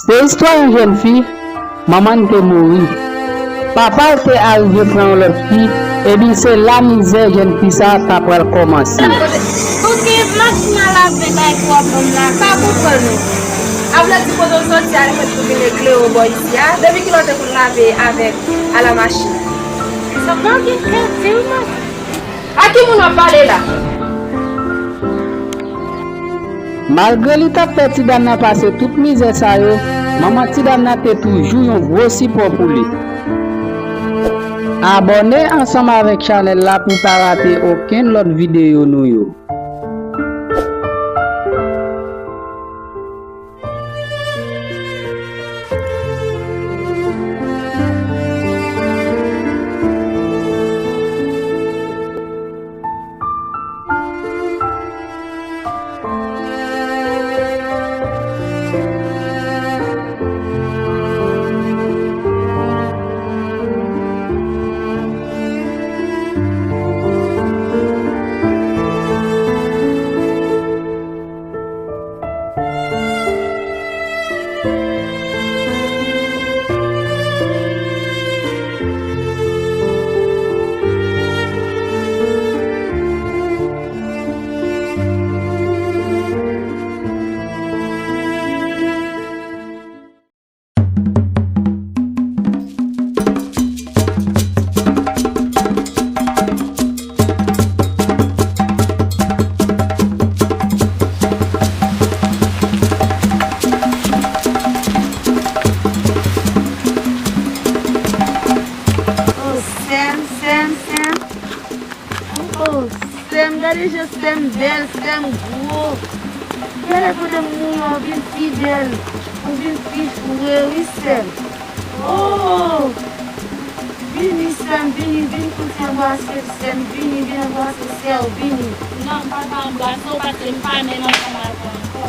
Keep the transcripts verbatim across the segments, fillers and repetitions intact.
Se istwa yon jèn fi, manman l te mouri. Papa l te arive pran yon lòt fi, epi se la mizè jèn fi sa a ta pral kòmanse. Kote machin a lave bay pwòblèm la, pa konprann ou. Avle di kote w soti a, li fèt pou vin eklere w bò isi a, depi kilè w te konn lave avèk a la machin. Sa pa gen kè di w non. A ki moun w ap pale la? Malgre li t ap fè ti dam nan pase tout mizè sa yo, manman ti dam nan te toujou yon gwo sipò pou li. Abòne ansanm avèk chanèl la pou w pa rate okenn lòt videyo nou yo. Oh, sè m, sè m, sè m. Oh, sè m, gade jan sè m bèl, sè m gwo. Genlè pandan m mouri a, w vin pi bèl, ou vin pi fre, wi, sè m. Oh! Vini, sè m, vini, vin kote anbrase m, sè m, vini, vin anbrase sè w, vini. Non, m pa ka anbrase w paske m pa menm ansanm avè w ankò.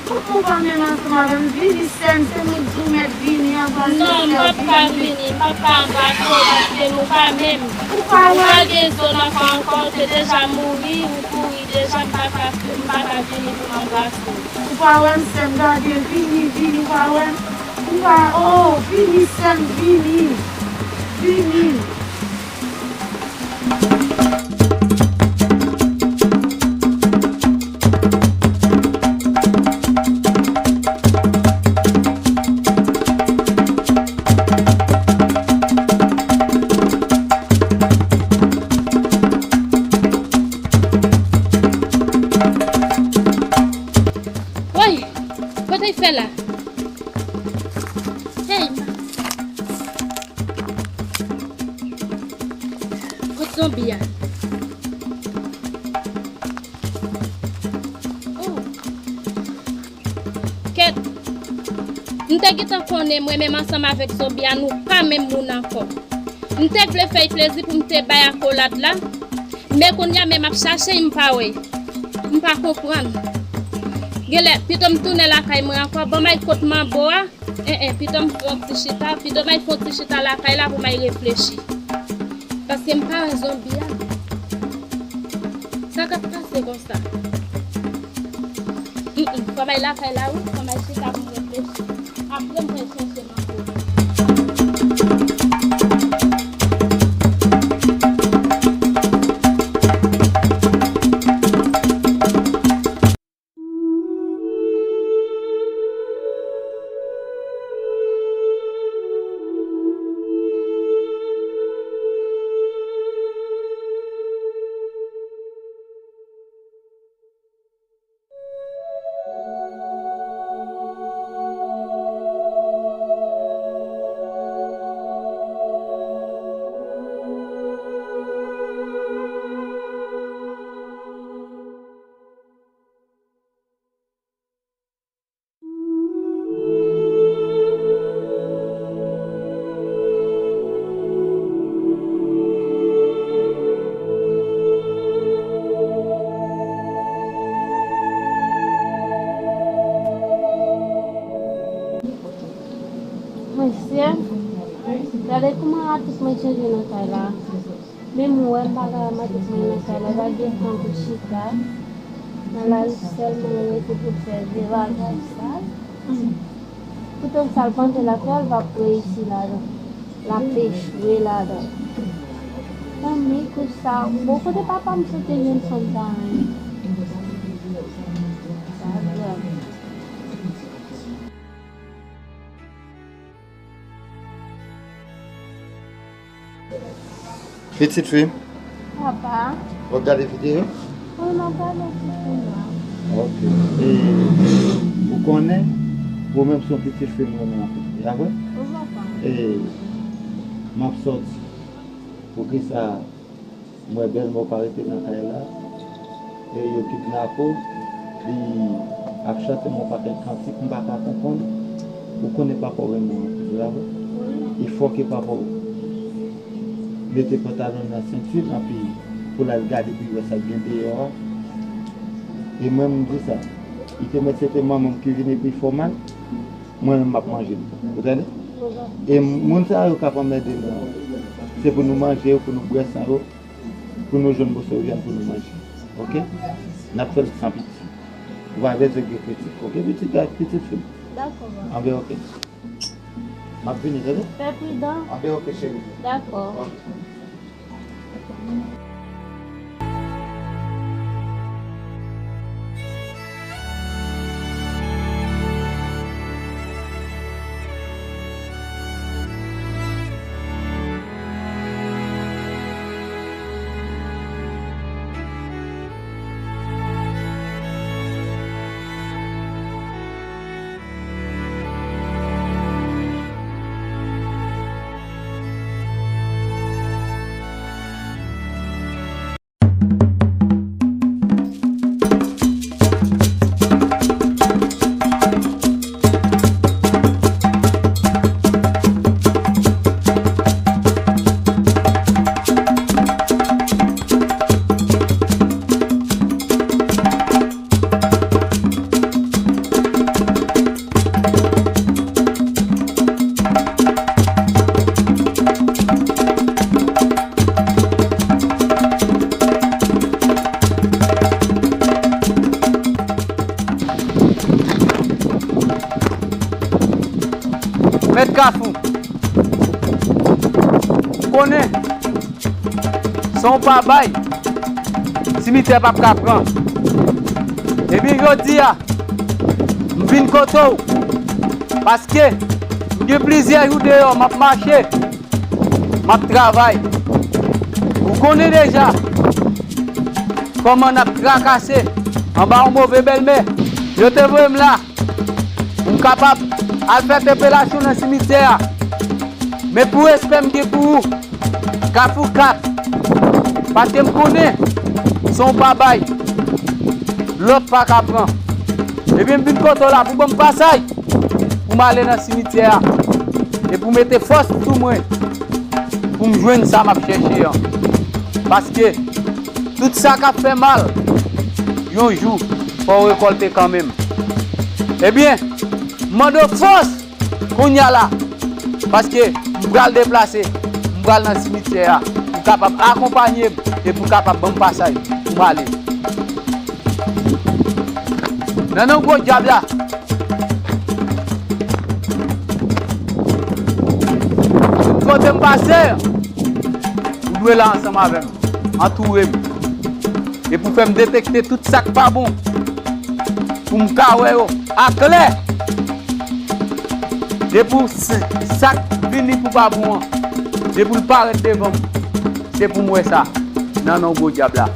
Kòman w pa menm ansanm avè m? Vini, sè m, se mwen k di w mèt vini, anbrase sè w, vini. Non, m p ap ka vini, m p ap ka anbrase w paske nou pa menm. Ou pa wè? Ou pa gen zo nan kò ankò, ou te deja mouri, ou kouri deja, m pa ka, m pa ka vini pou m anbrase w. Ou pa wè m, sè m, gade, vini, vini, ou pa wè m? Ou pa, oh, vini, sè m, vini. Vini. Woy! Kote l fè la? Hey! Kot zonbi a? Oh. Kèt! M te gentan konnen mwen menm ansanm avèk zonbi a, nou pa menm moun ankò. M te vle fè l plezi pou m te bay akolad la, men kounye a menm ap chache l, m pa wè l. M pa konprann. Genlè, pito m tounen lakay mwen ankò, ban m al kot manbo a. En, en, pito m fè yon ti chita, pito m al fè yon ti chita lakay la pou m al reflechi. Paske m pa wè zonbi a. Sa k ap pase konsa? Mm, mm, fò m al lakay la, wi, fò m al chita pou m reflechi. Apre, m pral chèche manbo. Mesye, gade kouman atis mwen chanje nan kay la. Menm mwen, m pa ka wè matant mwen nan kay la, pa gen tan pou chita nan lari, sèlman rete pou fè vye bagay sa. Poutan sa l panse l ap fè, l p ap reyisi ladan. L ap echwe ladan. Tanmi kou sa, bon kote papa m sot te jwenn fanm sa menm? Sa grav. Pitit fi m. Papa. W ap gade videyo? Wi, m ap gade ti fim nan. Ok. E, ou konnen, ou menm se yon pitit fi m renmen anpil. E pa vre? Wi, papa. E, m ap sòti. Poukisa m wè bèlmè w pa rete nan kay la? E yo kidnape w, li ap chante m yon pakèt kantik, m pa ka konprann. Ou konnen papa w renmen w anpil, vre pa vre? Wi. E fòke papa w mete pantalon nan senti l, anpi pou l al gade pou l wè sa k gen deyò a. E mwen, m di sa. Li te mèt se te manman m ki vin epi l fè w mal. Mwen menm m ap manje l. Ou tande? E moun sa yo k ap anmède nou an, se pou nou manje yo, pou nou bwè san yo, pou nou jwenn moso vyann pou nou manje. Ok? N ap fè l san piti. Ou pa bezwen gen kritik. Ok, pitit, pitit fi m? Dakò, papa. Anben, ok. M ap vini, tande? Fè pridan. Anben, ok, cheri. Dakò. Ok. Mèt Kafou, ou konnen, san w pa bay, simitè p ap ka pran. Ebyen, jodi a, m vin kote w, paske m gen plizyè jou deyò, m ap mache, m ap travay. Ou konnen deja kòman n ap trakase anba yon move bèlmè. Yo te voye m la pou m kapab al fè entepelasyon nan simityè a. Men pou respè m gen pou ou, Kafou kat, paske m konnen, san w pa bay, lòt pa ka pran. Ebyen, m vin kote w la pou ban m pasaj pou m ale nan simityè a e pou mete fòs sou mwen pou m jwenn sa m ap chèche an. Paske tout sa k ap fè mal, yon jou, fò w rekòlte kanmenm. Ebyen, m mande w fòs kounye a la, paske m pral deplase, m pral nan simityè a, pou w kapab akonpanye m e pou w kapab ban m pasaj pou m ale. Nan non gwo dyab la. Tout kote m pase, ou dwe la ansanm avè m, antoure m. E pou fè m detekte tout sa k pa bon, pou m ka wè yo aklè. Depi w s-, sa k vini pou pa bon an, depi l parèt devan m, se pou m wè sa nan non gwo dyab la.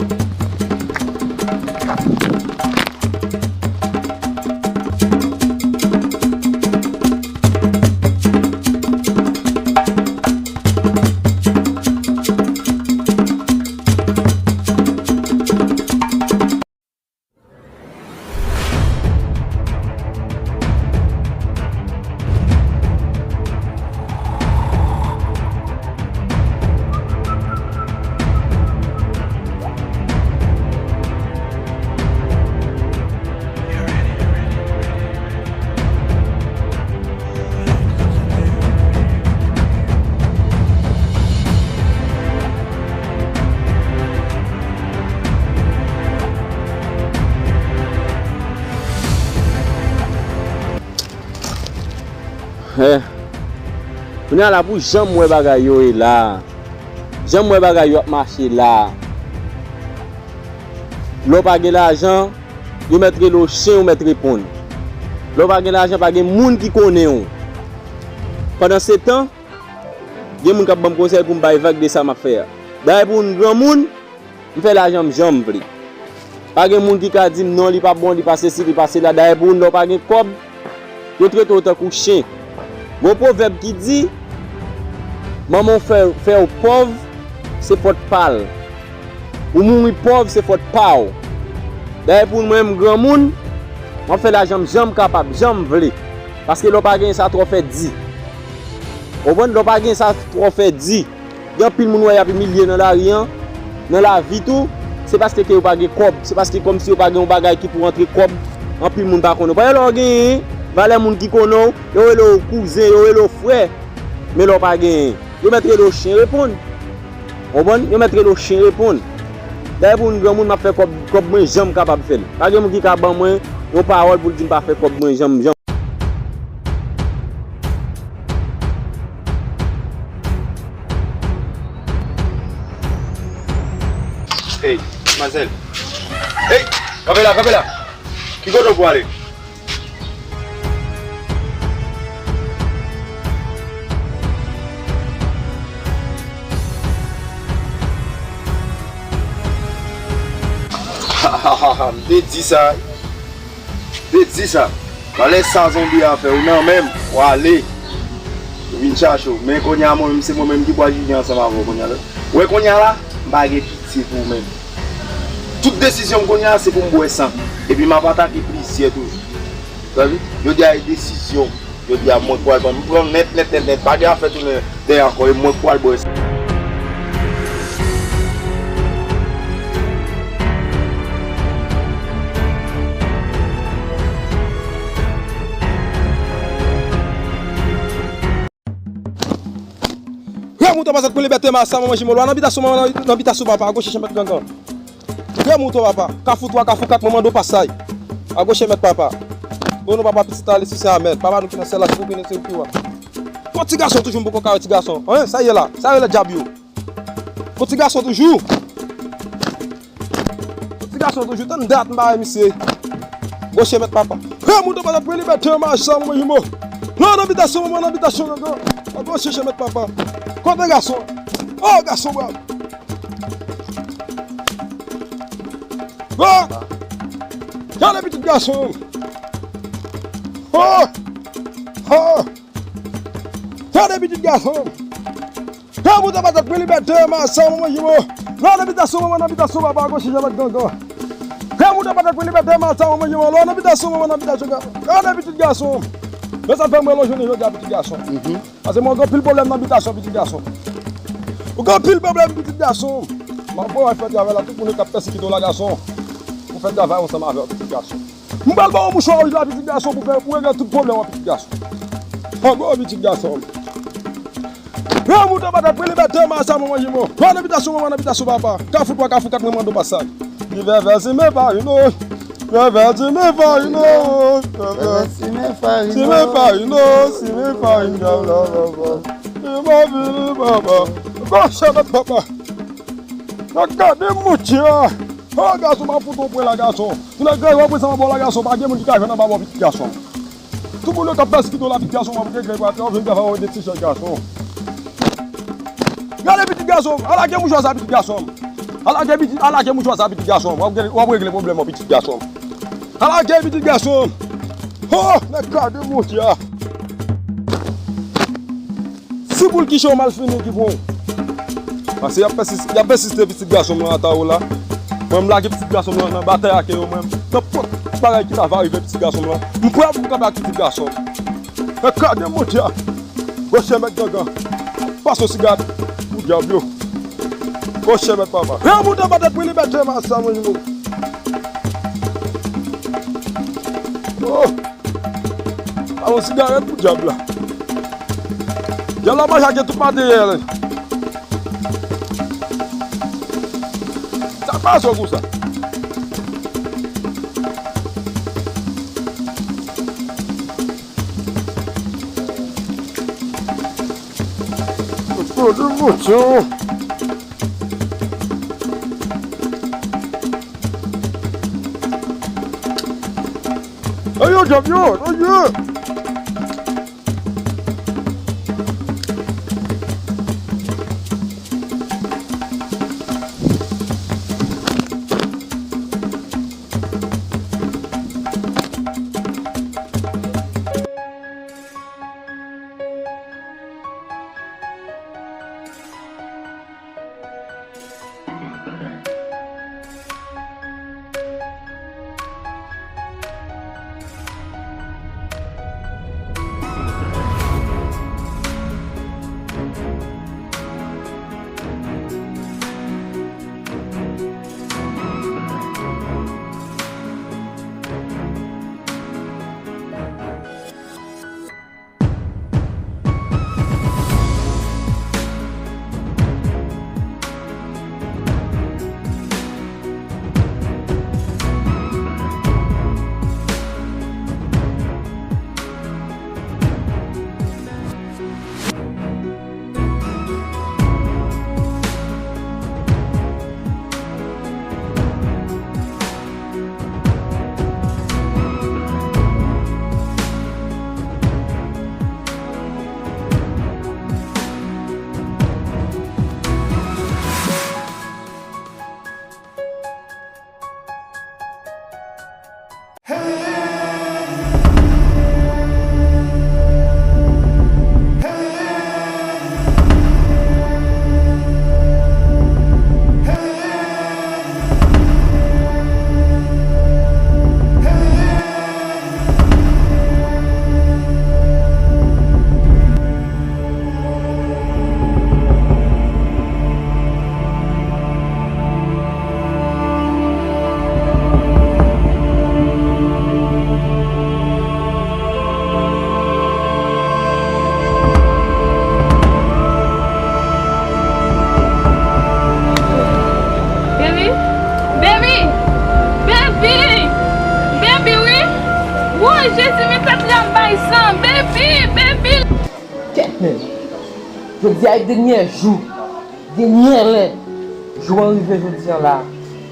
Hè. Kounye a la pou jan m wè bagay yo ye la. Jan m wè bagay yo ap mache la. Lè w pa gen lajan, yo mèt rele w chen, ou mèt reponn. Lè w pa gen lajan, pa gen moun ki konnen w. Pandansetan, gen moun k ap ban m konsèy pou m bay vag de sa m ap fè a. Dayè pou yon granmoun, m fè lajan m jan m vle. Pa gen moun ki ka di m non, li pa bon, li pa sesi, li pa sela. Dayè pou yon lè w pa gen kòb, yo trete w tankou chen. Gon pwovèb ki di, manman w fè, fè w pòv, se fòt pa l. Ou mouri pòv, se fòt pa w. Dayè pou mwen, m granmoun, m ap fè lajan m jan m kapab, jan m vle. Paske lè w pa gen sa twò fè di. Ou konprann? Lè w pa gen sa twò fè di. Gen anpil moun wè y ap imilye nan lari an, nan lavi tou, se paske ke yo pa gen kòb, se paske kòmsi yo pa gen yon bagay ki pou rantre kòb, anpil moun pa konnen w. Paske lè w genyen, valè moun ki konnen w, yo rele w kouzen, yo rele w frè, men lè w pa genyen, yo mèt rele w chen reponn. Ou konprann? Yo mèt rele w chen reponn. Dayè pou yon granmoun, m ap fè kòb, kòb mwen jan m kapab fè l. Pa gen moun ki ka ban mwen yon pawòl pou l di m pa fè kòb mwen jan m, jan m. Ey, manzèl. Ey, kanpe la, kanpe la. Ki kote w pou ale? M te di sa. M te di sa. Valè sa zonbi a fè, ou nan men m, w ale. Ou vin chache w. Men kounye a, mwen menm, se mwen menm ki pral jije ansanm avè w kounye a la. Ou wè kounye a la, m pa gen pitye pou ou menm. Tout desizyon m kounye a, se pou m bwè san. Epi m ap atake plizyè toujou. Tande? Jodi a, e desizyon m. Jodi a, mwen k pral pran. M pran nèt, nèt, nèt, nèt. Pa gen afè tounen dèyè ankò. E mwen k pral bwè san. Granmoun twa pa sot pou libète, masa manman jimo, lwa nan bitasyon, manman nan, nan bitasyon papa, agoche chèmèt gangan. Granmoun twa papa, kafou twa, kafou kat, manman do pasay. Agoche mèt papa. O non papa, pitit ale sou sen amèn. Papa nou ki nan syèl la, se pou beni se ou ki wa. Fò ti gason toujou, m poko kare ti gason. Hein, sa ye la, sa ye la dyab yo. Fò ti gason toujou. Ti gason toujou tann dat m ba misye. Gwochye mèt papa. Granmoun twa pa sot pou libète, masa manman jimo. Lwa nan bitasyon manman, nan bitasyon gangan. Gwochye mèt papa. Kote gason? O gason brav. O! Gade pitit gason. O! O! Gade pitit gason. Granmoun twa pa sot pou libète, masa manman jimo. Lwa nan bitasyon manman, nan bitasyon papa, agoche chèmèt gangan. Granmoun twa pa sot pou libète, masa manman jimo. Lwa nan bitasyon manman, nan bitasyon ga-, gade pitit gason. Men sa fè mwen lonje jodi a pitit gason. Paske mwen gen anpil pwoblèm nan bitasyon pitit gason. Ou gen anpil pwoblèm pitit gason. M ap voye fè travay la, tout moun k ap pèsekite w la gason. Pou fè travay ansanm avè w pitit gason. M pral ba w mouchwa wouj la, pitit gason, pou fè, pou regle tout pwoblèm an, pitit gason. An gwo, pitit gason. Granmoun twa pa sot pou libète, masa manman jimo. Lwa nan bitasyon manman, nan bitasyon papa. Kafou twa, kafou kat, mwen mande w pasaj. Li vèvè simen farino. Vèvè simen farino. Vèvè simen farino. Simen farino, simen farino. Li ma vini papa. Gwochye mèt papa. Nan gade mouche a. O gason, m ap fout ou pwen la gason. Ou nan gran yo prezan anba w la gason, pa gen moun ki ka jwenn anba bò pitit gason. Tout moun yo k ap pèsekite w la pitit gason, w ap regle pou atè w vin travay w de ti chèch gason. Gade pitit gason, al lage mouchwa sa pitit gason. Al lage pitit, al lage mouchwa sa pitit gason. W ap regle, w ap regle pwoblèm ou pitit gason. Al lage pitit gason. O, nèg gade mouche a. Si boul kiche w mal fini ki bon. Paske y ap pèsis-, y ap pèsiste pitit gason m lan ata ou la. Mwen m lage pitit gason m lan nan batay ak yo mwen. Nenpòt bagay ki ta va rive pitit gason m lan. M prè pou m kanpe ak pitit gason. E gade mouche a. Gwochye mèt gangan. Pase w siga pou dyab yo. Gwochye mèt papa. Granmoun twa pa sot pou libète masa manman jimo. O! Ba yon sigarèt pou dyab la. Dyab la pa jake tout materyèl. Sa pa sou kou sa. Yo, de mouton. Ayo, djab yo, ayo. Baby, baby, baby, baby, wi. Woy, Jezi, men tèt li ap bay san. Baby, baby. Kèt menm. Jodi a e dènyè jou. Dènyè lè. Jou an rive jodi a la.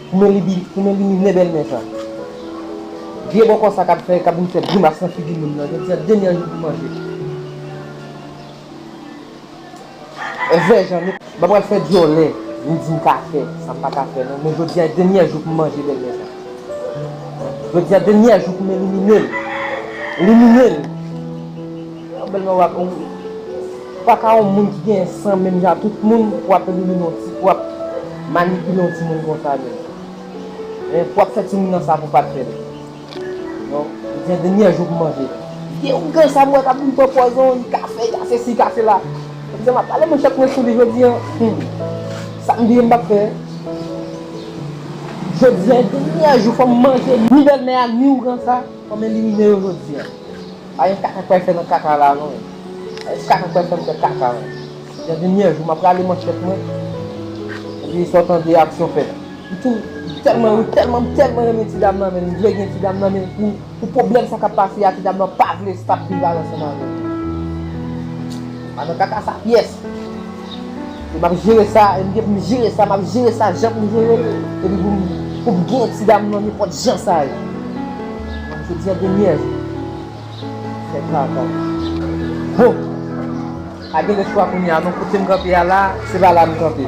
Pou m elibi-, pou m elimine bèlmè sa. Vye bòkò sa k ap fè, k ap vin fè grimas nan figi moun nan. Jodi a dènyè jou pou manje. Èvè jan, m pa pral fè dyòlè, m di m ka fè, sa m pa ka fè non, men jodi a dènyè jou pou m manje bèlmè sa. Jodi a dènyè jou pou m elimine l. Elimine l. Bèlmè w ap, ou pa ka yon moun ki gen san menm jan tout moun pou w ap elimine yon ti, pou w ap manipile yon timoun konsa menm. Men pou w ap fè timoun nan sa pou w pa t fè l. Non, jodi a dènyè jou pou manje. Gen yon gran sa m wè k ap vin pran pòzon, li ka fè, li ka sesi, li ka sela. Jodi a m ap pale manchèt mwen sou li jodi a. Hmm. Sa m di m p ap fè. Jodi a dènyè jou fò m manje ni bèlmè a ni ougan sa, fò m elimine yo jodi a. Pa gen kaka k pral fè nan kaka la non. Pa gen kaka k pral fè m fè kaka non. Jodi a dènyè jou m ap rale manchèt mwen. Epi sa w tande aksyon fèt. M tou, m tèlman, m tèlman, m tèlman renmen ti dam nan, men m vle gen ti dam nan, men pou, pou pwoblèm sa k ap pase a, ti dam nan pa vle stop viv la ansanm avè m. Pa nan kaka sa pyès. E m ap jere sa, e m gen pou m jere sa, m ap jere sa jan pou m jere l, epi pou m, pou m gen ti dam nan nenpòt jan sa ye. Jodi a dènyè jou. Fè travay. Bon. Pa gen lòt chwa kounye a non, kote m kanpe a la, se pa la m kanpe.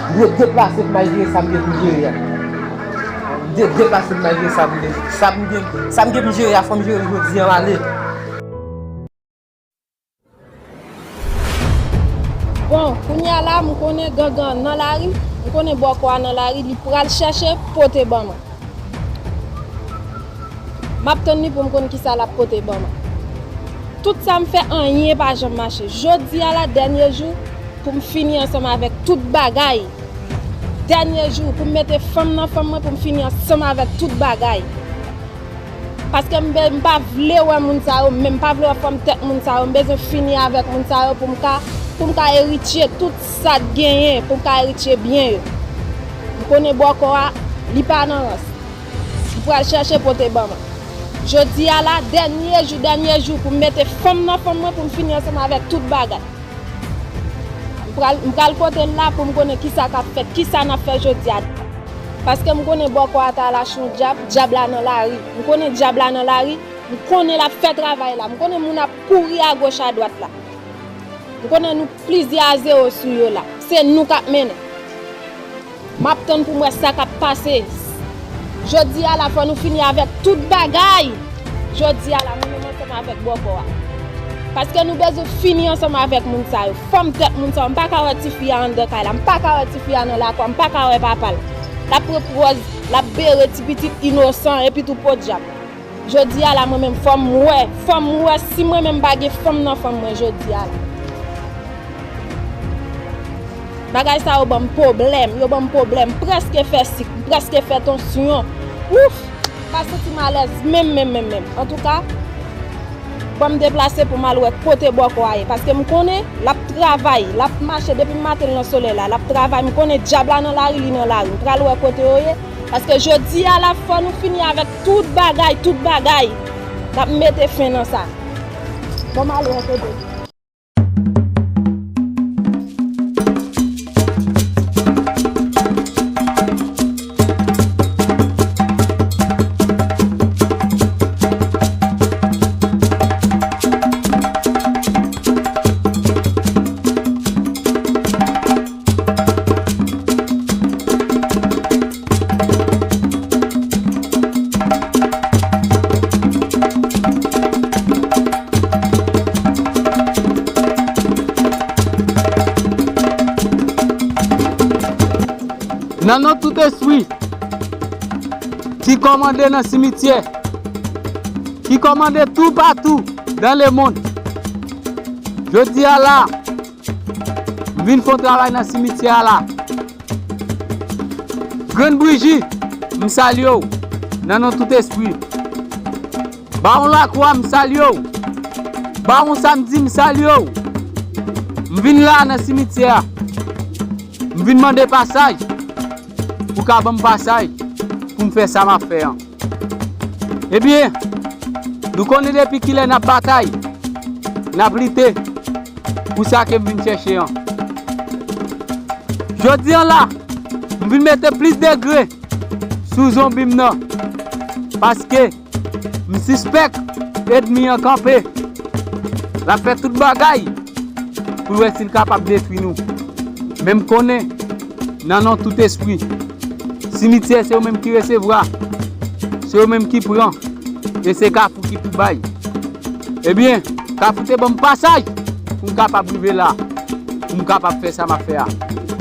M dwe deplase pou m al jere sa m gen pou m jere a. M dwe deplase pou m al jere sa m gen, sa m gen, sa m gen pou m jere a, fò m jere l jodi a, m ale. Bon, kounye a la, m konnen gangan an nan lari, m konnen bòkò a nan lari, li pral chèche pote ban mwen. M ap tann li pou m konn kisa l ap pote ban mwen. Tout sa m fè, anyen pa janm mache. Jodi a la, dènye jou pou m fini ansanm avèk tout bagay. Dènye jou pou m mete fanm nan fanm mwen, pou m fini ansanm avèk tout bagay. Paske m, m pa vle wè moun sa yo, men m pa vle wè fòm tèt moun sa yo. M bezwen fini avèk moun sa yo pou m ka, pou m ka eritye tout sa k genyen, pou m ka eritye byen yo. M konnen bòkò a, li pa nan rans. M pral chèche pote ban mwen. Jodi a la, dènye jou, dènye jou pou m mete fanm nan fanm mwen, pou m fini ansanm avèk tout bagay. Pral, m pral kote l la pou m konnen kisa k ap fèt, kisa n ap fè jodi a. Paske m konnen bòkò a t al achte yon dyab, dyab la nan lari. M konnen dyab la nan lari, m konnen l ap fè travay la. M konnen moun ap kouri agoch adwat la. M konnen nou plizyè a zewo sou yo la. Se nou k ap mennen. M ap tann pou m wè sa k ap pase. Jodi a la, fò nou fini avèk tout bagay. Jodi a la, mwen menm ansanm avèk bòkò a. Paske nou bezwen fini ansanm avèk moun sa yo. Fòm tèt moun sa yo. M pa ka wè tifi a anndan kay la. M pa ka wè tifi a nan lakwa. M pa ka wè papa l. L ap pran pòz, l ap bere ti pitit inosan epi tou podyab. Jodi a la, mwen menm, fò m wè, fò m wè si mwen menm pa gen fanm nan fanm mwen jodi a la. Bagay sa yo ban m pwoblèm, yo ban m pwoblèm. M prèske fè sik, m prèske fè tansyon. Ouf! M pa santi m alèz menm, menm, menm, menm. Antouka, ban m deplase pou m al wè kote bòkò a ye. Paske m konnen l ap travay, l ap mache depi maten nan solèy la, l ap travay. M konnen dyab la nan lari, li nan lari. M pral wè kote yo ye. Paske jodi a la, fò nou fini avèk tout bagay, tout bagay. N ap mete fen nan sa. Bon, m ale yon kote. Nan non tout espri ki kòmande nan simityè, ki kòmande toupatou dan lemonn, jodi a la, m vin fè yon travay nan simityè a la. Grenn Briji, m salye w nan non tout espri. Bawon Lakwa, m salye w. Bawon Samdi, m salye w. M vin la nan simityè a. M vin mande pasaj. Pou ka ban m pasaj pou m fè sa m ap fè an. Ebyen, nou konnen depi kilè n ap batay, n ap lite pou sa ke m vin chèche an. Jodi a la, m vin mete plis degre sou zonbi m nan, paske m sispèk ènmi an kanpe. L ap fè tout bagay pou l wè si l kapab detwi nou. Men m konnen, nan non tout espri, simityè se yo menm ki resevwa, se yo menm ki pran, e se Kafou ki pou bay. Ebyen, Kafou te ban m pasaj pou m kapab rive la, pou m kapab fè sa m ap fè a.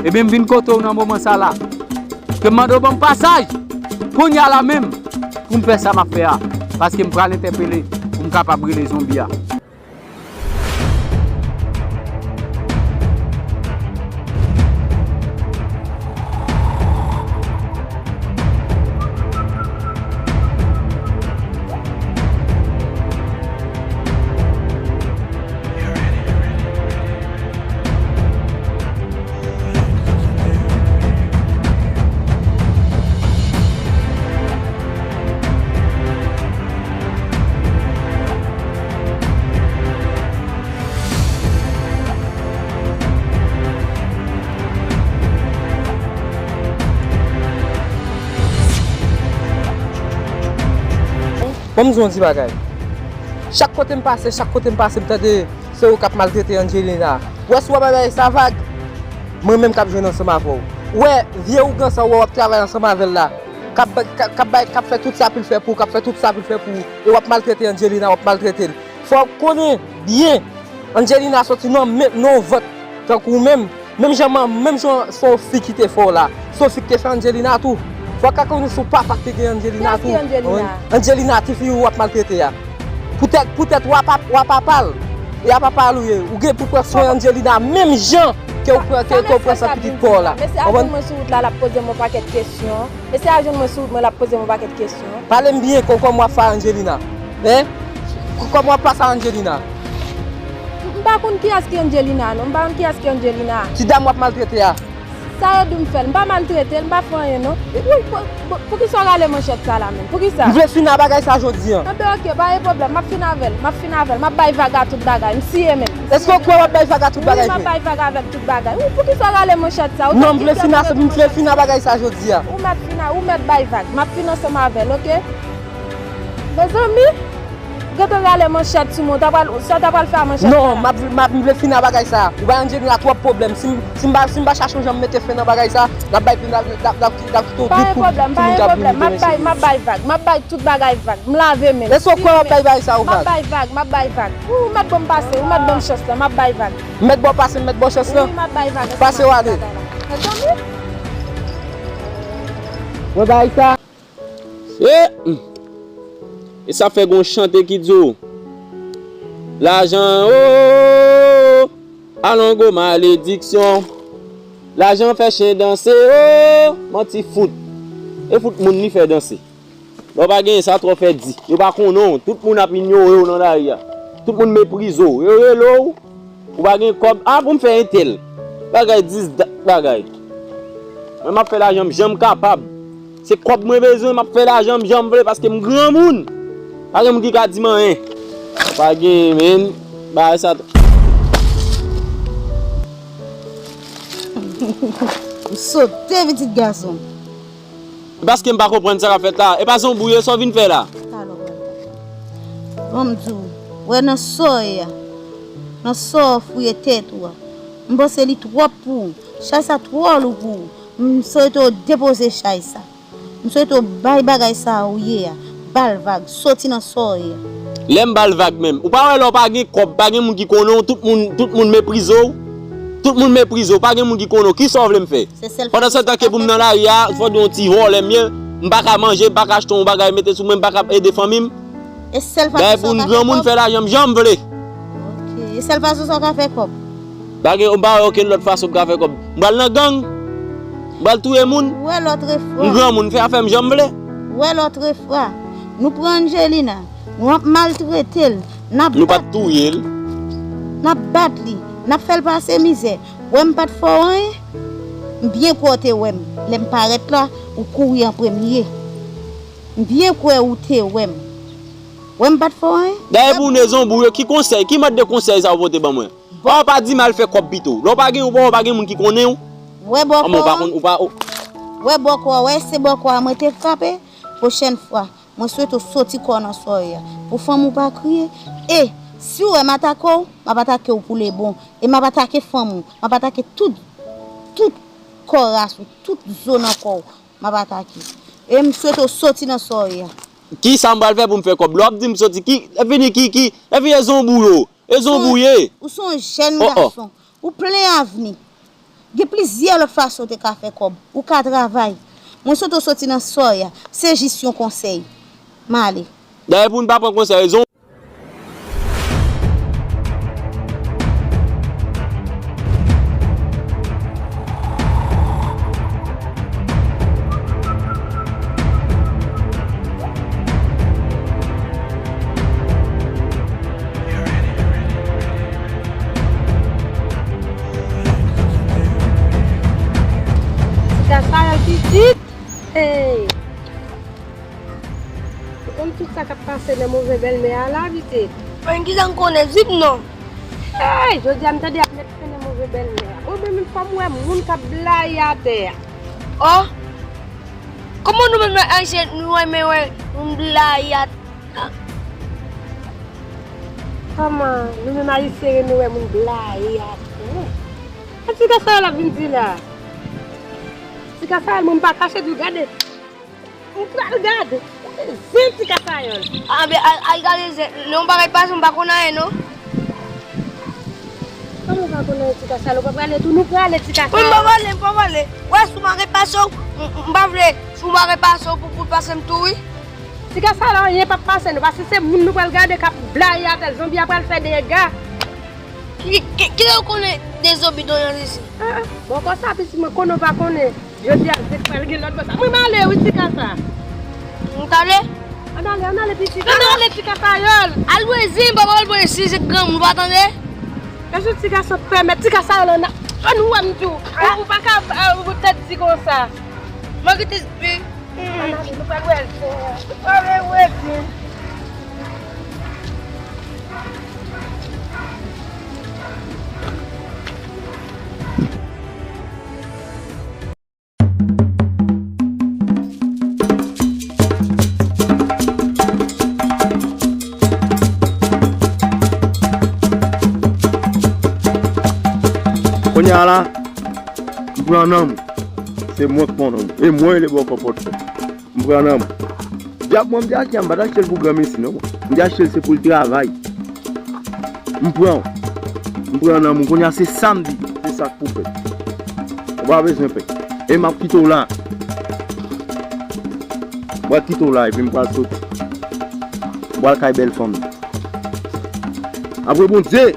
Ebyen, m vin kote w nan moman sa la. Ke m mande w ban m pasaj, kounye a la menm, pou m fè sa m ap fè a, paske m pral entèpele pou m kapab rele zonbi a. Bon, m di yon ti bagay. Chak kote m pase, chak kote m pase, m tande se ou k ap maltrete Angelina. Ou wè si w pa bay bagay sa vag, mwen menm k ap jwenn ansanm avè w. Ou wè vye ougan sa ou wè w ap travay ansanm avè l la, k ap, k ap, k ap bay, k ap fè tout sa pou l fè pou ou, k ap fè tout sa pou l fè pou ou, e w ap maltrete Angelina, w ap maltrete l. Fò w konnen byen, Angelina soti nan men, nan yon vant tankou w menm. Menm jan man, menm jan se yon fi ki te fè w la, se yon fi ki te fè Angelina tou. Fò w ka konnen se w papa ki te gen Angelina tou. Kiyès ki Angelina? Angelina, tifi w ap maltrete a. Poutèt, poutèt w a pap-, w a papa l. E a papa l ou ye. Ou gen pou pran swen Angelina menm jan ke w pran, ke, ke w pran swen pitit pa w la. Mesye ap jwenn mwen sou wout la, l ap poze m yon pakèt kesyon. Mesye ap jwenn mwen sou wout mwen, l ap poze m yon pakèt kesyon. Pale m byen, kò-, kòman w ap fè Angelina? Hein? Kòman w ap pase Angelina? M, m pa konn kiyès ki Angelina, non. M pa konn kiyès ki Angelina. Ti dam w ap maltrete a. Sa yo di m fè l, m pa maltrete l, m pa fè anyen non. Wi, pou, pou, poukisa w rale manchèt sa la menm? Poukisa? M vle fini ak bagay sa jodi a. Enben, oke, pa gen pwoblèm, m ap fini avè l, m ap fini avè l, m ap bay vag a tout bagay, m siye menm. Èske w kwè w ap bay vag a tout bagay vre? Wi, m ap bay vag avè l tout bagay. Wi, poukisa w rale manchèt sa? Non, m vle fini ak, m vle fini ak bagay sa jodi a. Ou mèt fini, ou mèt bay vag, m ap fini ansanm avè l, oke? Mezanmi, gentan rale manchèt sou mwen, w ta pral, sa w ta pral fè a manchèt sa la? Non, m ap, m ap, m vle fini ak bagay sa. Ou bay Angelina twòp pwoblèm. Si m, si m pa, si m pa chache yon jan m mete fen nan bagay sa, n ap bay, n ap, n ap, n ap, n ap kite yon gwo kou pou moun k ap vin mete men sou nou. Pa gen pwoblèm, pa gen pwoblèm. M ap bay, m ap bay vag. M ap bay tout bagay vag. M lave men m. Èske w kwè w ap bay bagay sa yo vag? M ap bay vag, m ap bay vag. Ou mèt ban m pase, ou mèt ban m chans lan, m ap bay vag. M mèt ba w pase, m mèt ba w chans lan? Wi, m ap bay vag. Pase w ale. Mezanmi. Mwen bay sa. E, e sa fè gon chante ki di w, lajan, o, alongo malediksyon. Lajan fè chen danse, o, manti fout. E fout moun li fè danse. Lè w pa genyen sa twò fè di. Yo pa konnen w. Tout moun ap inyore w nan lari a. Tout moun meprize w. Yo rele w. Ou pa gen kòb, a pou m fè entèl. Bagay dis dat bagay. Mwen m ap fè lajan m jan m kapab. Se kòb mwen bezwen, m ap fè lajan m jan m vle paske m granmoun. Pa gen moun ki ka di m anyen. Pa gen, men, bagay sa. M sote pitit gason. Paske m pa konprann sa k ap fèt la. E pa zanbouye sa w vin fè la. Talè w pral konprann. Bon, m di w, wè nan sa w ye a, nan sa w fouye tèt ou a, m panse li twòp pou ou. Chay sa twò lou pou ou. M swete w depoze chay sa. M swete w bay bagay sa ou ye a, ba l vag, soti nan sa w ye a. Lè m ba l vag menm. Ou pa wè lè w pa gen kòb, pa gen moun ki konnen w, tout moun, tout moun meprize w. Tout moun meprize w, pa gen moun ki konnen w. Kisa w vle m fè? Pandan se tan ke pou m nan lari a, fò di yon ti vòlè m ye, m pa ka manje, m pa ka achte yon bagay mete sou mwen, m pa ka ede fanmi m. Dayè pou m granmoun fè lajan m jan m vle. Ok, e sèl fason sa w ka fè kòb? Pa gen, m pa wè okenn lòt fason m ka fè kòb. M pral nan gang? M pral touye moun? M granmoun, fè afè m jan m vle. Wè lòtrefwa, nou pran Angelina, nou ap maltrete l, n ap bat li. Nou pa t touye l. N ap bat li, n ap fè l pase mizè. Wè m pa t fè w anyen? M byen kwè w te wè m. Lè m parèt la, ou kouri an premye. M byen kwè ou te wè m. Wè m pa t fè w anyen? Dayè pou nou zanbouye, ki konsèy, ki mòd de konsèy sa ou pote ban mwen? Bon. Ou pa di m al fè kòb pito. Lè w pa gen, ou pa, ou pa gen moun ki konnen w. Wè bòkò a. Ou pa konn, ou pa, ou... Wè bòkò a, wè se bòkò a mwen te frape. Pwochèn fwa, mwen swete w soti kò w nan sa w ye a. Pou fanm ou pa kriye. E, si w wè m atake w, m ap atake w pou lebon. E m ap atake fanm ou. M ap atake tout, tout kò ras ou, tout zo nan kò w. M ap atake. E m swete w soti nan sa w ye a. Kisa m pral fè pou m fè kòb? Lè w ap di m soti, ki, lè fini ki, ki, lè fini e zanbouye w. E zanbouye. Ou se yon jèn gason. Ou plen avni. Gen plizyè lòt fason w te ka fè kòb. Ou ka travay. Mwen swete w soti nan sa w ye a. Se jis yon konsèy. M ale. Dayè pou n pa pran konsèy, e zon- Ti Kasayòl pitit. Hey. Ou konn tout sa k ap pase nan move bèlmè a la, pitit? Mwen, kisa m konnen, di m non. Hey, jodi a m tande y ap met fen nan move bèlmè a. Mwen menm, fò m wè moun k ap blayi atè a. Oh! Kòman nou menm Ayisyen, nou renmen wè moun blayi atè a? Kòman nou menm Ayisyen renmen wè moun blayi atè a? Sa Ti Kasayòl ap vin di la? Ti Kasayòl, mwen m pa kache di w, gade. M pral gade. Gade zen Ti Kasayòl. A, men al, al gade zen. Lè yon bagay pase, m pa konn anyen, non. Kòman w pa konn anyen, Ti Kasayòl? Ou pa prale tou? Nou prale, Ti Kasayòl. Mwen m pa prale, m pa prale. Wè, si yon bagay pase w, m, m, m pa vle. Si yon bagay pase w, pou, pou pase m tou, wi. Ti Kasayòl, anyen p ap pase nou, paske se moun nou pral gade k ap blayi atè, zonbi a pral fè dega. Ki, ki, kilè w konnen de zonbi dòyans isi? Ah, ah, bòkò sa, pitit mwen, konnen w pa konnen. Jodi a, zen pral gen lòt bò sa. Mwen m ale wi, Ti Kasa. Ou t ale? Ann ale, ann ale, pitit. Ann ale, Ti Kasayòl. Al pran zen, papa, al pran zen, se granmoun, ou pa tande? Èske Ti Kasa pèmèt Ti Kasayòl ann a- Ann wè m di w. Ou, ou pa ka, eh, ou tèt di konsa. Mwen ki te, wi. Ann ale, nou pral wè l. Ann wè l. Kounye a la, m pran nan m. Se mwen k pran nan m. E mwen rele bòkò pòtfè. M pran nan m. Dyab mwen, m te achte a, m pa t achte l pou granmesi non. M te achte l se pou l travay. M pran, m pran nan m. Kounye a se sa m di, se sa k pou fèt. Ou pa bezwen pè. E m ap kite w la. M pral kite w la epi m pral soti. M pral kay bèl fanm nan. Apre Bondye.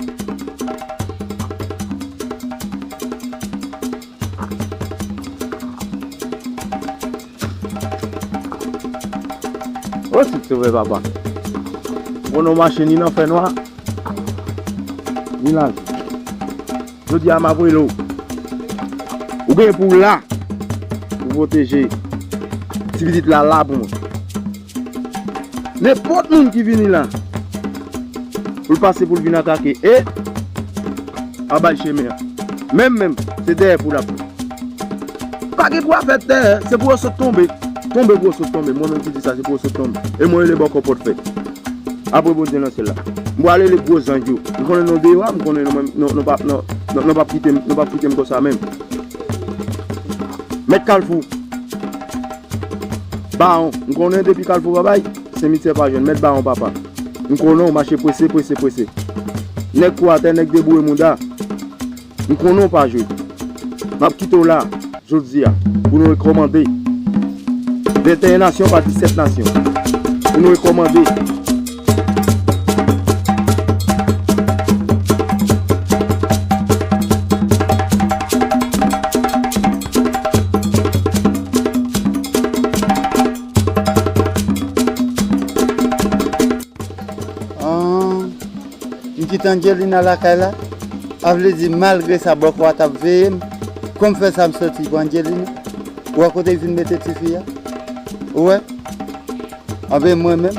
O, ti sovè papa. Konnen w mache ni nan fènwa, ni lajou. Jodi a, m ap rele w. Ou gen pou w la pou pwoteje ti pitit la, la pou mwen. Nenpòt moun ki vini la, pou l pase, pou l vin atake, e a bay chemen an. Menm, menm, se dèyè pou l ap pran. Pa gen pou afè dèyè, se pou yo sot tonbe. Tonbe pou yo sot tonbe. Mwen menm ki di sa, se pou yo sot tonbe. E mwen rele bòkò pòtfè. Apre Bondye nan syèl la. M pral rele gwo zanj yo. M konnen nou deyò a, m konnen nou menm, nou, nou p ap, nou, nou, nou p ap kite m, nou p ap kite m konsa menm. Mèt Kalfou. Bawon, m konnen depi Kalfou pa bay, simityè pa jwenn. Mèt Bawon papa. M konnen w mache prese, prese, prese. Nèg kou atè, nèg deboure mouda. M konnen w pa jwe. M ap kite w la, jodi a, pou nou rekòmande. Venteyen nasyon pa disèt nasyon. Pou nou rekòmande. Ah, m kite Angelina lakay la. A vle di, malgre sa, bòkò a t ap veye m. Kòm fè sa m soti pou Angelina? Ou wè kote l fin mete tifi a? Ou wè? Anben mwen menm,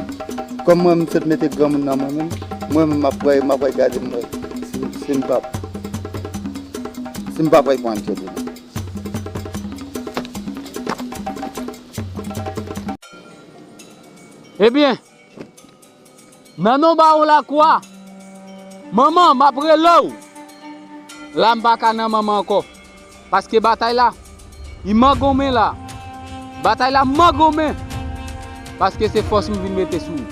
kòm mwen m sot mete granmoun nan mwen menm, mwen menm m ap pran, m ap pran gade m wè si, si m p ap, si m p ap pran Angelina. Ebyen, nan non Bawon Lakwa, manman, m ap rele w. La m pa ka nan manman ankò. Paske batay la, li mangonmen la. Batay la mangonmen. Paske se fòs m vin mete sou ou.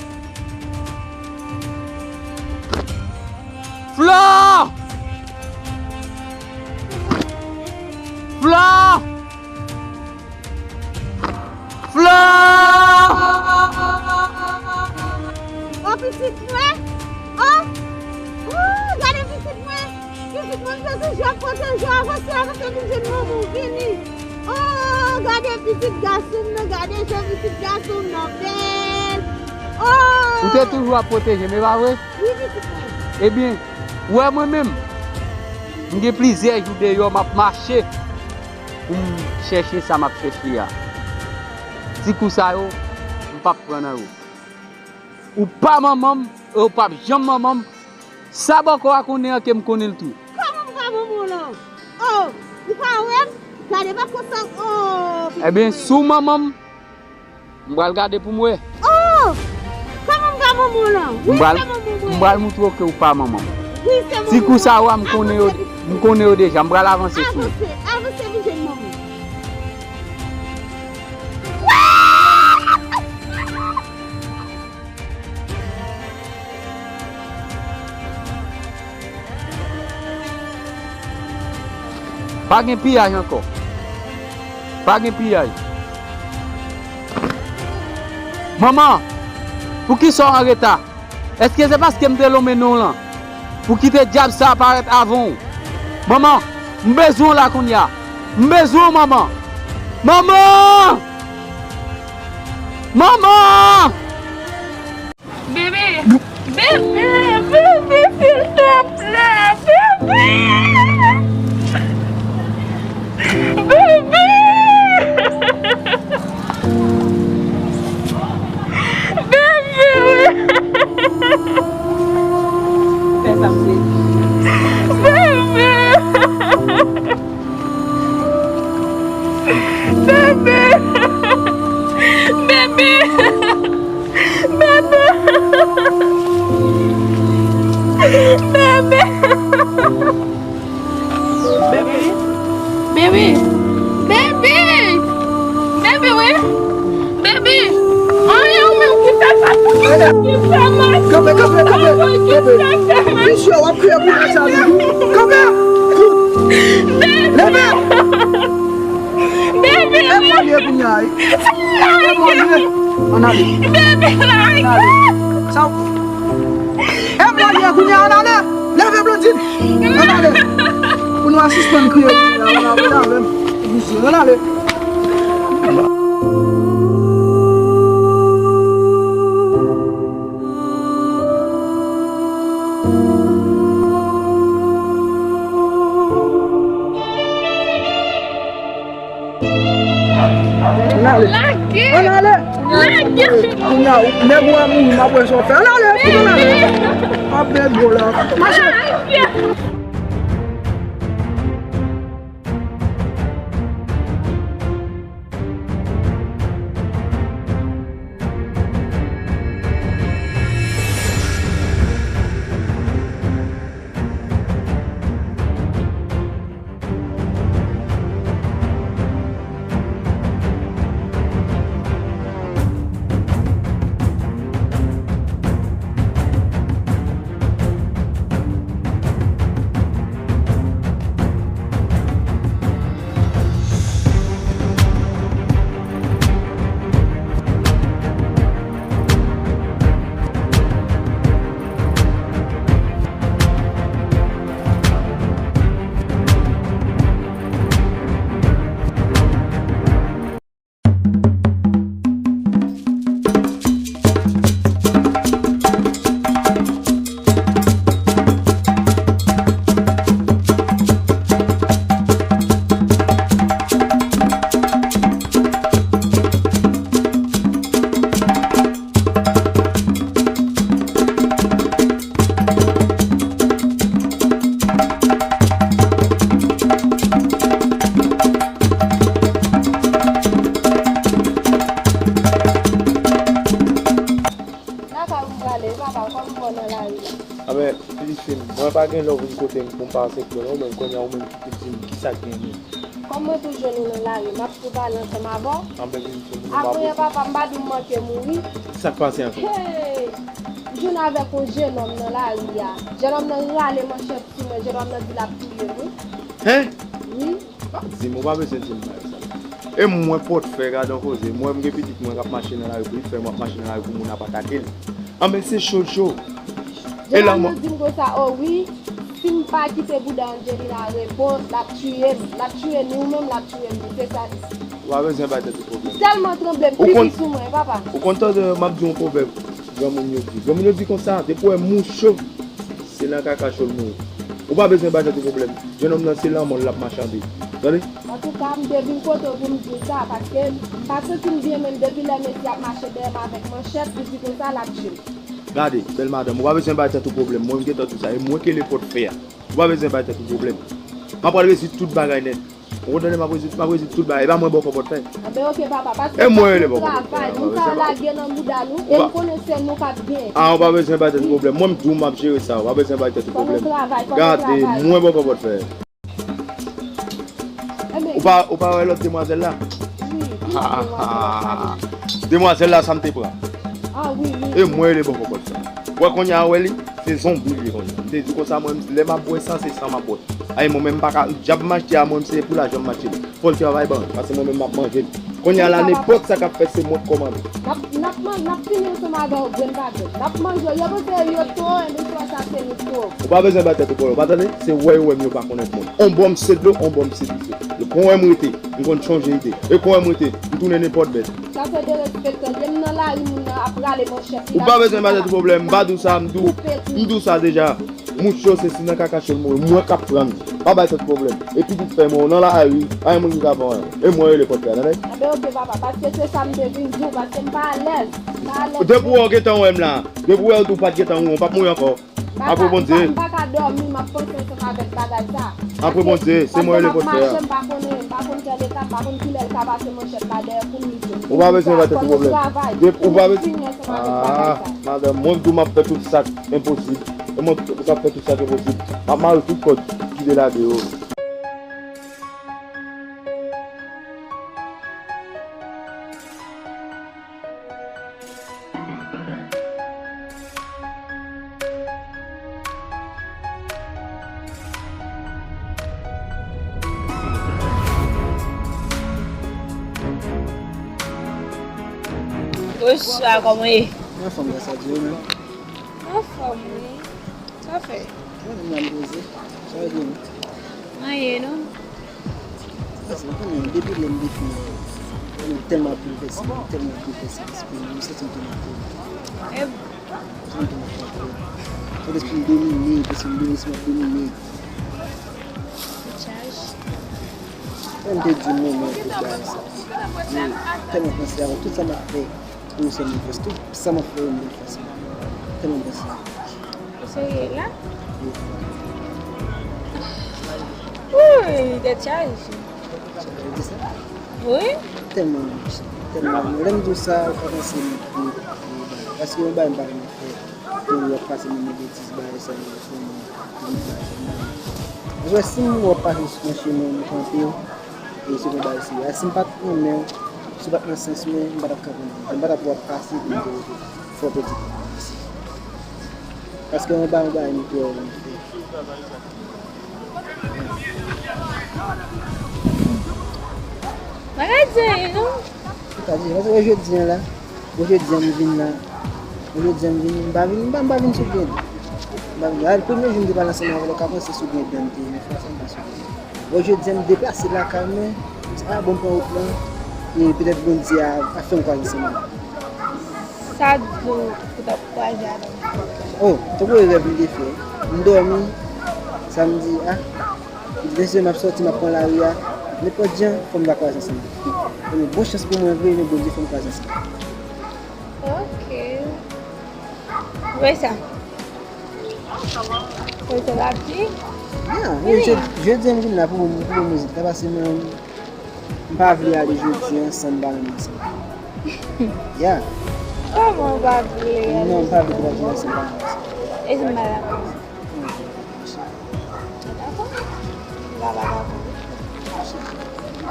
Flò! Flò! Flò! O pitit mwen! O! Ou, gade pitit mwen! Pitit mwen, m te toujou ap pwoteje w, avanse, avanse, vin jwenn manman w, vini! O, gade pitit gason m nan, gade jan pitit gason m nan bèl! O! Ou te toujou ap pwoteje m, e pa vre? Wi, pitit mwen. Ebyen, ou wè mwen menm, m gen plizyè jou deyò, m ap mache pou m chèche sa m ap chèche a. Ti kou sa yo, m p ap pran nan yo. Ou pa manman m, e ou p ap janm manman m. Sa bòkò a konnen an ke m konnen l tou. Kòman m ka manman w lan? O, ou pa wè m? Gade pa konsa, o, pitit mwen. Ebyen, si w manman m, m pral gade pou m wè. O! Kòman m ka manman w lan? Wi, m pral, se manman mwen. M pral moutre w ke w pa manman m. Wi, se manman mwen. Ti kou sa yo a, m konnen yo, avanse, pitit mwen, m konnen yo deja. M pral avanse sou ou. Avanse, avanse, vin jwenn manman. Pa gen piyaj ankò. Pa gen piyaj. Manman, poukisa w anreta? Èske se paske m te lonmen non w lan pou kite dyab sa a parèt avan w? Manman, m bezwen w la kounye a. M bezwen w, manman. Manman! Manman! Bebe! Bebe! Bebe, silteplè! Bebe! Bebe! Bebe! Bebe! Bebe! Bebe! Bebe! Bebe! Bebe! Bebe, wi! Bebe! Anyen ou menm ki fè sa pou mwen, ki fè mal. Kanpe, kanpe, kanpe, kanpe. Misye, w ap kriye pou mwen sa, Doudou. Kanpe! Leve! Bebe! E mwen ye kounye a, wi. E mwen ye. Ann ale. Bebe, ann ale. Sa w-, e mwen ye kounye a, ann ale. Leve, Blondine. Ann ale. Pou nou a sispann kriye kounye a, ann ale avè m. Misye, ann ale. Ann ale. Lage! Ann ale. Lage! Kounye a, nèg ou a mouri, m ap wè sa w fè. Ann ale, ann ale. Ap bèl gwo la. Mache. Lage! Lakay ou prale, papa, kòm ou wè nan lari a. Anben, pitit fi m, mwen pa gen lè w vin kote m pou m pa ansèk non, ou menm kounye a ou menm ki pou di m kisa k gen menm. Kòm mwen tou jwenn ou nan lari, m ap tou pale ansanm avè w. Anben, pitit fi m, m ap... Akounye a, papa, m pa di w m manke mouri. Sa k pase ankò? Hey! M jwenn avèk yon jennonm nan lari a. Jennonm nan rale manchèt sou mwen, jennonm nan di l ap touye m, wi. Hen? Wi. Pa di m, ou pa bezwen di m bagay sa. E mwen pòtfè, gade yon koze. Mwen, m gen pitit mwen k ap mache nan lari pou li fè, m ap mache nan lari pou moun ap atake l. Anben, se cho l cho. E la, mwen di m konsa, o wi, si m pa kite bouda Angelina repo, l ap tiye m. L ap tiye ni ou menm, l ap tiye m tou. Se sa. Ou pa bezwen bay tèt ou pwoblèm. Sèlman tranble m pi pi sou mwen, papa. Ou konn tande m ap di yon pwovèb granmoun yo di. Granmoun yo di konsa, depi w wè mou cho, se nan kaka cho l mouri. Ou pa bezwen bay tèt ou pwoblèm. Jennonm nan se lanmò l ap machande. Tande? Antouka, m te vin kote w pou m di w sa, paske m pa santi m byen menm depi lè mesye ap mache dèyè m avèk manchèt, li di konsa l ap tiye m. Gade, bèl madanm, ou pa bezwen bay tèt ou pwoblèm. Mwen, m gentan di w sa, e mwen ki le pòtfè a. Ou pa bezwen bay tèt ou pwoblèm. M ap pral rezoud tout bagay nèt. Ou konn tande, m ap rezoud, m ap rezoud tout bagay. E pa mwen bò kò pòtfè. Anben, oke, papa, paske e mwen rele bò kò pòtfè. Travay, nou ka lage nan bouda nou, e m konnen se nou k ap genyen. A, ou pa bezwen bay tèt ou pwoblèm. Mwen, m di w, m ap jere sa. Ou pa bezwen bay tèt ou pwoblèm. Gade, mwen bò kò pòtfè. Ou pa, ou pa wè lòt demwazèl la? Wi, ki lòt demwazèl la? Demwazèl la, sa m te pran. A, wi, wi. E mwen rele bò kò pòtfè. Ou wè kounye a, ou wè li? Se zonbi l ye kounye a. M te di konsa, mwen, lè m ap bwè san, se san m ap bwè. Ay, mwen menm, m pa ka, djab m achte a, mwen, se pou lajan m achte l. Fò l travay ban mwen, paske mwen menm, m ap manje l. Kounye a la, nenpòt sa k ap fèt, se mwen k kòmande. N ap, n ap man-, n ap fini ansanm avè w, grenn pa grenn. N ap manje w. Yo panse yo twò, enben twò sa se nou twò. Ou pa bezwen bay tèt ou pwoblèm, ou pa tande? Se wè yo wè m, yo pa konèt mwen. On bò m se dlo, on bò m se dife. Kon wè m rete, m konn chanje ide. E kon wè m rete, m tounen nenpòt bèt. Sa se derespektan. Lè m nan lari, moun nan ap rale manchèt. Ou pa bezwen bay tèt ou pwoblèm, m pa di w sa, m di w, m di w sa deja. Mouche yo se si nan kaka cho l mouri, mwen k ap pran l. Pa bay tèt pwoblèm. E pitit fè mwen nan lari, pa gen moun ki ka pran l. E mwen rele pòtrè a, tande? Enben, oke, papa, paske se sa m te vin di w, paske m pa alèz. M pa alèz. Depi w wè w gentan wè m la, depi w wè w tou pa t gentan wè w, w p ap mouri ankò. Apre Bondye. M pa ka dòmi, m ap panse ansanm avèk bagay sa. Apre Bondye, se mwen rele pòtrè a. M ap mache, m pa konnen, m pa konn tèl etap, m pa konn kilè l ka pase manchèt la dèyè pou m li. Ou pa bezwen bay tèt ou pwoblèm. Depi ou pa bezwen. Fini ansanm avèk bagay sa. Ah, madanm, mwen tou m ap fè tout sa k enposib. E mwen tou m ap fè tout sa k enposib. M ap mare tout kòd ki delage yo. Bonswa, kòman w ye? Anfòm, gras a Dye, ou menm? Anfòm, wi. Sa w fè? Mwen menm la, m poze. Sa w gen? Anyen, non. Paske, mwen konnen, depi lè m defini, mwen tèlman ap boulvèse, mwen tèlman ap boulvèse lespri m, mwen santi m tèlman pè. E m santi m tèlman pè. Fò lespri m domine, paske m domine, si m ap domine. Chaj. Mwen te di mwen, mwen, tout bagay sa. Mwen tèlman panse avèk tout sa m ap fè. Pou se mwen fè tout sa m ap fè yo, mwen fè sa. Tèlman bèl sa. Ou serye la? Wi. Uy, tèt chaje. Sa vle di sa? Wi. Tèlman bèl, tèlman bèl. Lè m di w sa, ou pa panse m pou, pou bagay. Paske yon bagay m pa renmen fè. Pou w ap pase nan move bagay sa yo, pou mwen, pou mwen bagay sa yo. Ou wè, si m wè w ap pase sou yon chemen, m kanpe, e se pou bagay serye. Si m pa t renmen w, si w pa t nan sans mwen, m pa t ap kanpe nan men w. M pa t ap wè w ap pase, pou m te rete. Fò w pèdi tan. Paske yon bagay, yon bagay m te wè w ap fè. Bagay di anyen, non. Sa di, paske jodi a la, bon, jodi a m vin la. Bon, jodi a m vin, m pa vin, m pa, m pa vin sou grenn. M pa vin. A, premye jou m te pale ansanm avè w, w ka panse sou grenn dan m te ye, men franchman, m pa sou grenn dan. Bon, jodi a m deplase lakay mwen, m di, a, bon, m pran wout lan, e petèt Bondye a, a fè m kwaze ansanm avè w. Sa di w pou t ap kwaze avè m? Oh, tankou rèv m te fè. M dòmi, sa m di, a, Mesye, m ap sòti, m ap pran lari a. Nenpòt jan, fò m ta kwaze ansanm. Ebyen, bon chans pou mwen vre, men Bondye fè m kwaze ansanm. Ok. Vre sa. Vre sa l ap di? Ya, men je, jodi a m vin la pou, pou bon mizik la, paske mwen, m pa vle ale jodi a san m pa renmen ansanm. Ya. Kòman w pa vle ale? Non, m pa vle degaje nan se pa. E si m pa dakò? Ou dakò? Ou pa dakò?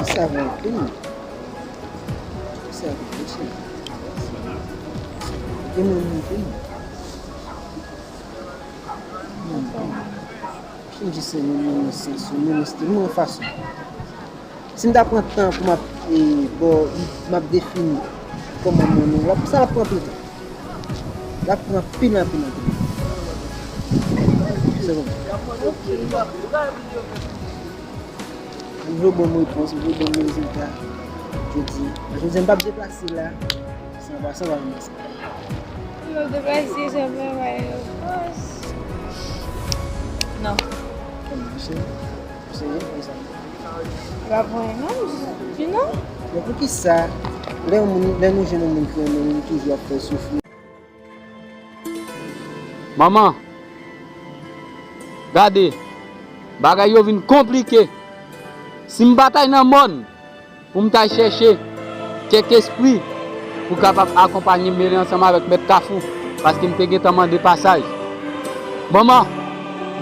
Sa va anpil. Sa va anpil. E mwen, mwen anpil. Mwen anpil. Jan m di se yon moun, se yon moun, se yon moun fason. Si m ta pran tan pou m ap, e, bò, m ap defini kòman m renmen w, l ap, sa ap pran anpil tan. L ap pran anpil, anpil, anpil. Se bon. M vle bon repons, m vle bon rezilta. Jodi, jodi, m p ap deplase la. San pa, san pa renmen sa. Yo deplase, sa fè mal, yo. Non. Serye? Serye? Konsa. Pa pou mwen, non, m di non. Men poukisa, lè yon moun, lè nou jwenn yon moun ki renmen nou, nou toujou ap fè l soufri? Manman, gade, bagay yo vin konplike. Si m pa t ay nan mòn, pou m t al chèche kèk espri pou kapab akonpanye m mele ansanm avèk Mèt Kafou, paske m te gentan mande pasaj. Manman,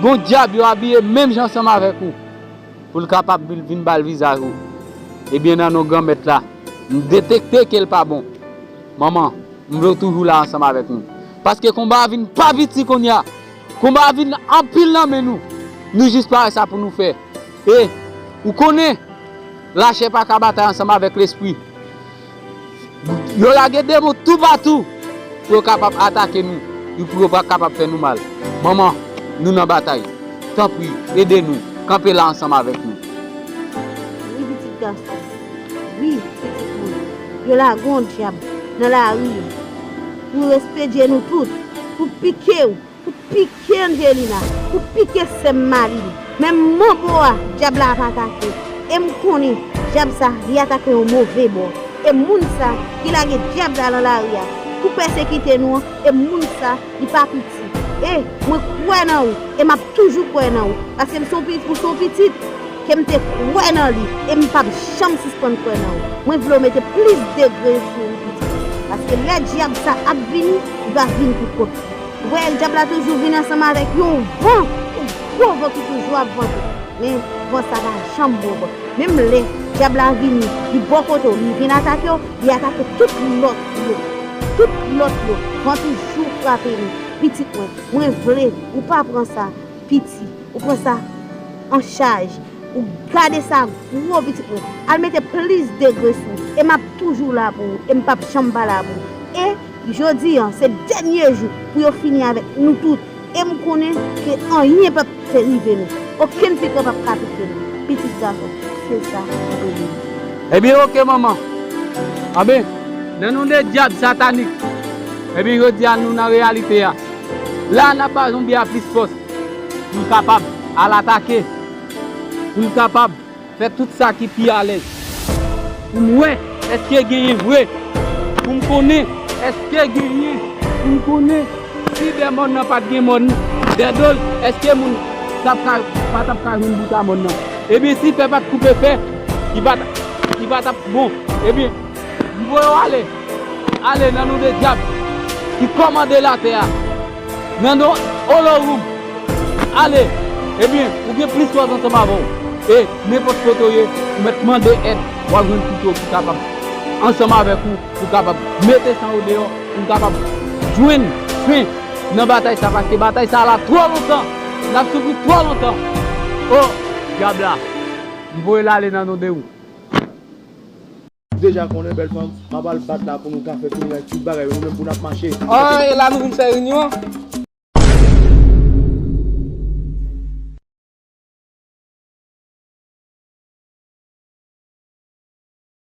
gon dyab yo abiye menm jan ansanm avèk ou, pou l kapab vin, vin ba l vizaj ou. Ebyen, nan non Granmèt la, m detekte ke l pa bon. Manman, m vle w toujou la ansanm avèk nou. Paske konba a vin pa piti kounye a. Konba a vin anpil nan men nou. Nou jis pa wè sa pou nou fè. E, ou konnen, lachè pa ka batay ansanm avèk lespri. Yo lage demon toupatou pou yo kapab atake nou, pou yo pa kapab fè nou mal. Manman, nou nan batay. Tanpri, ede nou. Kanpe la ansanm avèk nou. Wi, pitit gason. Wi, pitit moun. Yo lage yon dyab nan lari yo pou yo espedye nou tout, pou pike w. Pou pike Angelina, pou pike sè m Maline. Men manbo a, dyab la ap atake. E m konnen, dyab sa, li atake yon move bò. E moun sa, ki lage dyab la nan lari a, pou pèsekite nou an, e moun sa, li pa piti. E mwen kwè nan ou, e m ap toujou kwè nan ou. Paske m se yon pi-, ou se yon pitit, ke m te kwè nan li, e m p ap janm sispann kwè nan ou. Mwen vle w mete plis degre sou ou, pitit. Paske lè dyab sa ap vini, li va vin pou kont li. Ou wè, dyab la toujou vin ansanm avèk yon van, yon gwo van ki toujou ap vante. Men van sa pa janm bon van. Menm lè dyab la vini, li bò kote w, li vin atake w, li atake tout lòt yo. Tout lòt yo, van toujou frape nou. Pitit mwen, mwen vle ou pa pran sa piti, ou pran sa an chaj, ou gade sa gwo, pitit mwen. Al mete plis degre sou ou, e m ap toujou la pou ou, e m p ap janm pa la pou ou. E jodi a, se dènye jou pou yo fini avèk nou tout. E m konnen ke anyen p ap fè rive nou. Okenn pikan p ap ka pike nou. Pitit gason, se sa m te vle di. Ebyen, oke, manman. Anben, nan non de dyab satanik. Ebyen, jodi a, nou nan reyalite a. La, n ap ba zonbi a plis fòs. Pou l kapab al atake. Pou l kapab fè tout sa ki pi alèz. Pou m wè èske genyen vre. Pou m konnen èske genyen. Pou m konnen si dè mòn nan pa t gen mòn dè do l, èske moun t ap ka, pa t ap ka jwenn bout a mòn nan. Ebyen, si fè pa t koupe fè, li pa t, li pa t ap bon. Ebyen, m voye w ale. Ale nan non de dyab ki kòmande latè a. Nan non Olowoum. Ale. Ebyen, ou gen plis fòs ansanm avè w. E nenpòt kote w ye, ou mèt mande èd, w ap jwenn kouto ki kapab ansanm avèk ou, pou kapab mete san yo deyò, pou n kapab jwenn fen nan batay sa, paske batay sa la twò lontan. N ap soufri twò lontan. O, dyab la, m voye l ale nan non de ou. Deja konnen bèl fanm, m ap al bat la pou nou ka fè fini ak tout bagay yo, nou menm pou n ap mache. Ah, e la nou vin fè reyinyon?